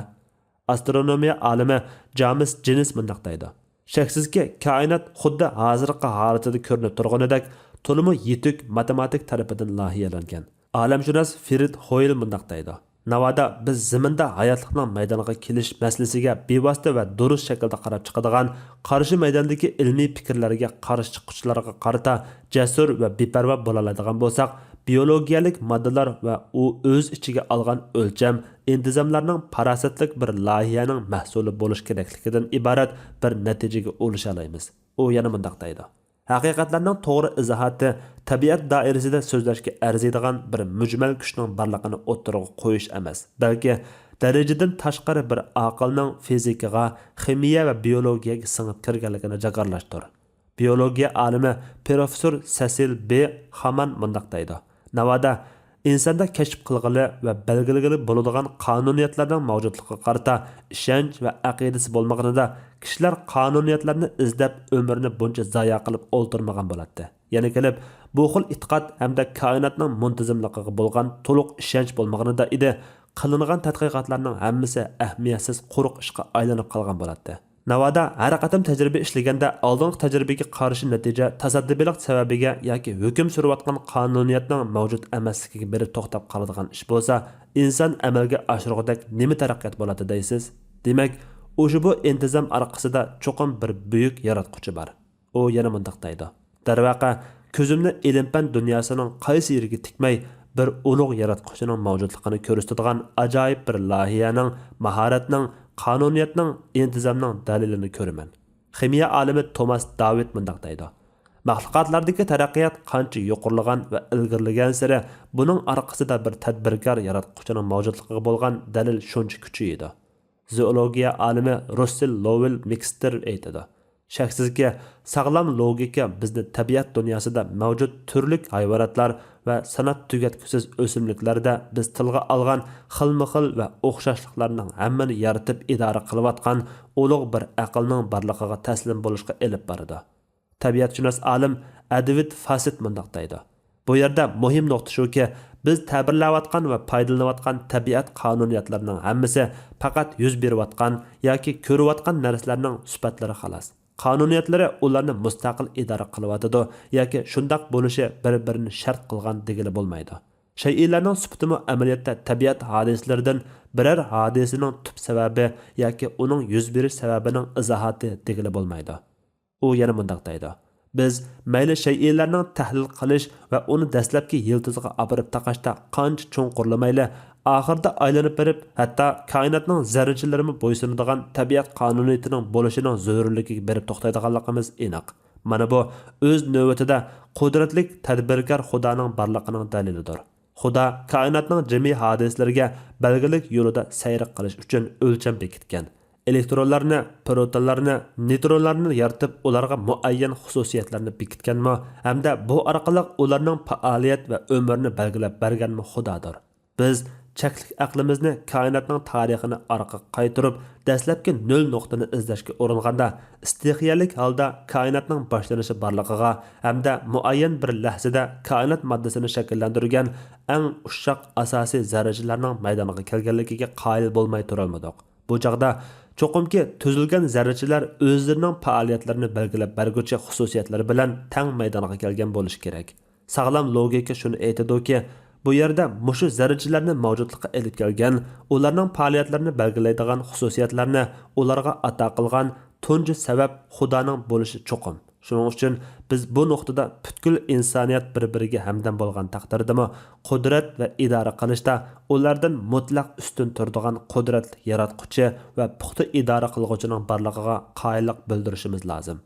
ئاسترونومىيە ئالىمى جامېس جېنس مۇنداق دەيدۇ: شەكسىزكى، كائىنات خۇددى ھازىرقى ھالىتىدە كۆرۈنۈپ تۇرغىنىدەك تولىمۇ يېتۈك ماتېماتىك تەرىپىدىن لايىھەلەنگەن. ئالەمشۇناس فېرىد ھويل مۇنداق دەيدۇ: ناۋادا بىز زېمىندا ھاياتلىقنىڭ مەيدانغا كېلىش مەسىلىسىگە بىۋاسىتە ۋە دۇرۇس شەكىلدە قاراپ چىقىدىغان، قارشى مەيداندىكى ئىلمىي پىكىرلەرگە قارشى چىققۇچىلارغا قارىتا جەسۇر ۋە بىپەرۋا بولالايدىغان بولساق، بىيولوگىيەلىك ماددىلار ۋە ئۇ ئۆز ئىچىگە ئالغان ئۆلچەم، ئىنتىزاملارنىڭ پاراسەتلىك بىر لايىھەنىڭ مەھسۇلى بولۇش كېرەكلىكىدىن ئىبارەت بىر نەتىجىگە ئۇلىشالايمىز. ئۇ يەنە مۇنداق دەيدۇ: ھەقىقەتلەرنىڭ توغرا ئىزاھاتى تەبىئەت دائىرىسىدە سۆزلەشكە ئەرزىيدىغان بىر مۈجمەل كۈچنىڭ بارلىقىنى ئوتتۇرىغا قويۇش ئەمەس، بەلكى دەرىجىدىن تاشقىرى بىر ئاقىلنىڭ فىزىكىغا، خىمىيە ۋە بىيولوگىيەگە سىڭىپ كىرگەنلىكىنى جاكارلاشتۇر. بىيولوگىيە ئالىمى پروفېسسور سېسىل بې خامان مۇنداق دەيدۇ: ناۋادا ئىنساندا كەشىپ قىلغىلى ۋە بەلگىلىگىلى بولىدىغان قانۇنىيەتلەرنىڭ مەۋجۇتلۇقىغا قارىتا ئىشەنچ ۋە ئەقىدىسى بولمىغىنىدا، كىشىلەر قانۇنىيەتلەرنى ئىزدەپ ئۆمرىنى بۇنچە زايە قىلىپ ئولتۇرمىغان بولاتتى. يەنە كېلىپ، بۇ خىل ئېتىقاد ھەمدە كائىناتنىڭ مۇنتىزىملىقىغا بولغان تولۇق ئىشەنچ بولمىغىنىدا ئىدى، قىلىنغان تەتقىقاتلارنىڭ ھەممىسى ئەھمىيەتسىز قۇرۇق ئىشقا ئايلىنىپ قالغان بولاتتى. ناۋادا ھەر قېتىم تەجرىبە ئىشلىگەندە ئالدىنقى تەجرىبىگە قارشى نەتىجە تاسادىپىيلىق سەۋەبىگە ياكى ھۆكۈم سۈرۈۋاتقان قانۇنىيەتنىڭ مەۋجۇت ئەمەسلىكىگە بېرىپ توختاپ قالىدىغان ئىش بولسا، ئىنسان ئەمەلگە ئاشۇرغۇدەك نېمە تەرەققىيات بولاتتى دەيسىز؟ دېمەك، ئۇشبۇ ئىنتىزام ئارقىسىدا چوقۇم بىر بۈيۈك ياراتقۇچى بار. ئۇ يەنە مۇنداق دەيدۇ: دەرۋەقە، كۆزۈمنى ئىلىم-پەن دۇنياسىنىڭ قايسى يېرىگە تىكمەي، بىر ئۇلۇغ ياراتقۇچىنىڭ مەۋجۇتلۇقىنى كۆرسىتىدىغان ئاجايىپ بىر لايىھەنىڭ، ماھارەتنىڭ، قانۇنىيەتنىڭ، ئىنتىزامنىڭ دەلىلىنى كۆرىمەن. خىمىيە ئالىمى توماس داۋىد مۇنداق دەيدۇ: مەخلۇقاتلاردىكى تەرەققىيات قانچە يۇقىرىلىغان ۋە ئىلگىرىلىگەنسېرى، بۇنىڭ ئارقىسىدا بىر تەدبىركار ياراتقۇچىنىڭ مەۋجۇتلۇقىغا بولغان دەلىل شۇنچە كۈچىيىدۇ. زوئولوگىيە ئالىمى رۇسسېل لوۋېل مىكستېر ئېيتىدۇ. شەكسىزكى، ساغلام لوگىكا بىزنى تەبىئەت دۇنياسىدا مەۋجۇت تۈرلۈك ھايۋاناتلار ۋە ساناپ تۈگەتكۈسىز ئۆسۈملۈكلەردە بىز تىلغا ئالغان خىلمۇ خىل ۋە ئوخشاشلىقلارنىڭ ھەممىنى يارىتىپ ئىدارە قىلىۋاتقان ئۇلۇغ بىر ئەقىلنىڭ بارلىقىغا تەسلىم بولۇشقا ئېلىپ بارىدۇ. تەبىئەتشۇناس ئالىم ئەدۋىد فاسېت مۇنداق دەيدۇ: بۇ يەردە مۇھىم نۇقتا شۇكى، بىز تەبىرلەۋاتقان ۋە پايدىلىنىۋاتقان تەبىئەت قانۇنىيەتلىرىنىڭ ھەممىسى پەقەت يۈز بېرىۋاتقان ياكى كۆرۈۋاتقان نەرسىلەرنىڭ سۈپەتلىرى خالاس. قانۇنىيەتلىرى ئۇلارنى مۇستەقىل ئىدارە قىلىۋاتىدۇ ياكى شۇنداق بولۇشى بىر-بىرىنى شەرت قىلغان دېگىلى بولمايدۇ. شەيئىلەرنىڭ سۈپىتىمۇ ئەمەلىيەتتە تەبىئەت ھادىسىلىرىدىن بىرەر ھادىسىنىڭ تۈپ سەۋەبى ياكى ئۇنىڭ يۈز بېرىش سەۋەبىنىڭ ئىزاھاتى دېگىلى بولمايدۇ. ئۇ يەنە مۇنداق دەيدۇ: بىز مەيلى شەيئىلەرنىڭ تەھلىل قىلىش ۋە ئۇنى دەسلەپكى يىلتىزىغا ئاپىرىپ تاقاشتا قانچە چوڭقۇرلىمايلى، ئاخىرىدا ئايلىنىپ بېرىپ، ھەتتا كائىناتنىڭ زەررىچىلىرىمۇ بويسۇنىدىغان تەبىئەت قانۇنىيىتىنىڭ بولۇشىنىڭ زۆرۈرلۈكىگە بېرىپ توختايدىغانلىقىمىز ئېنىق. مانا بۇ ئۆز نۆۋىتىدە قۇدرەتلىك تەدبىركار خۇدانىڭ بارلىقىنىڭ دەلىلىدۇر. خۇدا كائىناتنىڭ جىمى ھادىسىلىرىگە بەلگىلىك يولىدا سەير قىلىش ئۈچۈن ئۆلچەم بېكىتكەن. ئېلېكترونلارنى، پروتونلارنى، نېيترونلارنى يارىتىپ، ئۇلارغا مۇئەييەن خۇسۇسىيەتلەرنى بېكىتكەنمۇ ھەمدە بۇ ئارقىلىق ئۇلارنىڭ پائالىيەت ۋە ئۆمرىنى بەلگىلەپ بەرگەنمۇ خۇدادۇر. بىز چەكلىك ئەقلىمىزنى كائىناتنىڭ تارىخىنى ئارقىغا قايتۇرۇپ، دەسلەپكى نۆل نۇقتىنى ئىزدەشكە ئۇرۇنغاندا، ئىستىخىيەلىك ھالدا كائىناتنىڭ باشلىنىشى بارلىقىغا ھەمدە مۇئەييەن بىر لەھزىدە كائىنات ماددىسىنى شەكىللەندۈرگەن ئەڭ ئۇششاق ئاساسىي زەررىچىلەرنىڭ مەيدانغا كەلگەنلىكىگە قايىل بولماي تۇرالمىدۇق. بۇ چاغدا چوقۇمكى تۈزۈلگەن زەررىچىلەر ئۆزلىرىنىڭ پائالىيەتلىرىنى بەلگىلەپ بەرگۈچى خۇسۇسىيەتلىرى بىلەن تەڭ مەيدانغا كەلگەن بولۇشى كېرەك. ساغلام لوگىكا شۇنى ئېيتىدۇكى، بۇ يەردە مۇشۇ زەررىچىلەرنى مەۋجۇتلۇققا ئېلىپ كەلگەن، ئۇلارنىڭ پائالىيەتلىرىنى بەلگىلەيدىغان خۇسۇسىيەتلەرنى ئۇلارغا ئاتا قىلغان تۇنجى سەۋەب خۇدانىڭ بولۇشى چوقۇم. شۇنىڭ ئۈچۈن بىز بۇ نۇقتىدا پۈتكۈل ئىنسانىيەت بىر-بىرىگە ھەمدەم بولغان تەقدىردىمۇ، قۇدرەت ۋە ئىدارە قىلىشتا ئۇلاردىن مۇتلەق ئۈستۈن تۇرىدىغان قۇدرەتلىك ياراتقۇچى ۋە پۇختا ئىدارە قىلغۇچىنىڭ بارلىقىغا قايىللىق بىلدۈرۈشىمىز لازىم.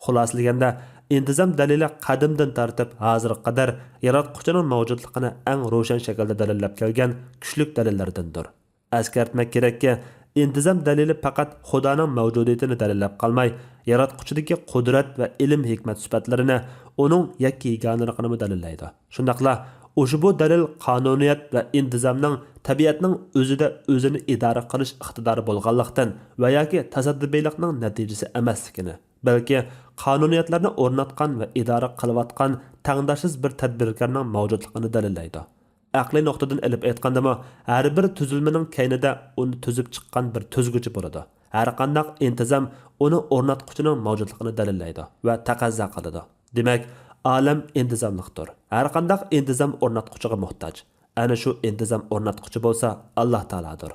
خۇلاسىلىگەندە، ئىنتىزام دەلىلى قەدىمدىن تارتىپ ھازىرغا قەدەر ياراتقۇچىنىڭ مەۋجۇتلۇقىنى ئەڭ روشەن شەكىلدە دەلىللەپ كەلگەن كۈچلۈك دەلىللەردىندۇر. ئەسكەرتمەك كېرەككى، ئىنتىزام دەلىلى پەقەت خۇدانىڭ مەۋجۇدىيىتىنى دەلىللەپ قالماي، ياراتقۇچىدىكى قۇدرەت ۋە ئىلىم-ھېكمەت سۈپەتلىرىنى، ئۇنىڭ يەككە-يېگانىلىقىنىمۇ دەلىللەيدۇ. شۇنداقلا، ئۇشبۇ دەلىل قانۇنىيەت ۋە ئىنتىزامنىڭ تەبىئەتنىڭ ئۆزىدە ئۆزىنى ئىدارە قىلىش ئىقتىدارى بولغانلىقتىن ۋە ياكى تاسادىپىيلىقنىڭ نەتىجىسى ئەمەسلىكىنى، بەلكى قانۇنىيەتلەرنى ئورناتقان ۋە ئىدارە قىلىۋاتقان تەڭداشسىز بىر تەدبىركارنىڭ مەۋجۇتلۇقىنى دەلىللەيدۇ. ئەقلىي نۇقتىدىن ئېلىپ ئېيتقاندىمۇ، ھەر بىر تۈزۈلمىنىڭ كەينىدە ئۇنى تۈزۈپ چىققان بىر تۈزگۈچى بولىدۇ. ھەرقانداق ئىنتىزام ئۇنى ئورناتقۇچىنىڭ مەۋجۇتلۇقىنى دەلىللەيدۇ ۋە تەقەززا قىلىدۇ. دېمەك، ئالەم ئىنتىزاملىقتۇر. ھەرقانداق ئىنتىزام ئورناتقۇچىغا موھتاج. ئەنە شۇ ئىنتىزام ئورناتقۇچى بولسا ئاللاھ تائالادۇر.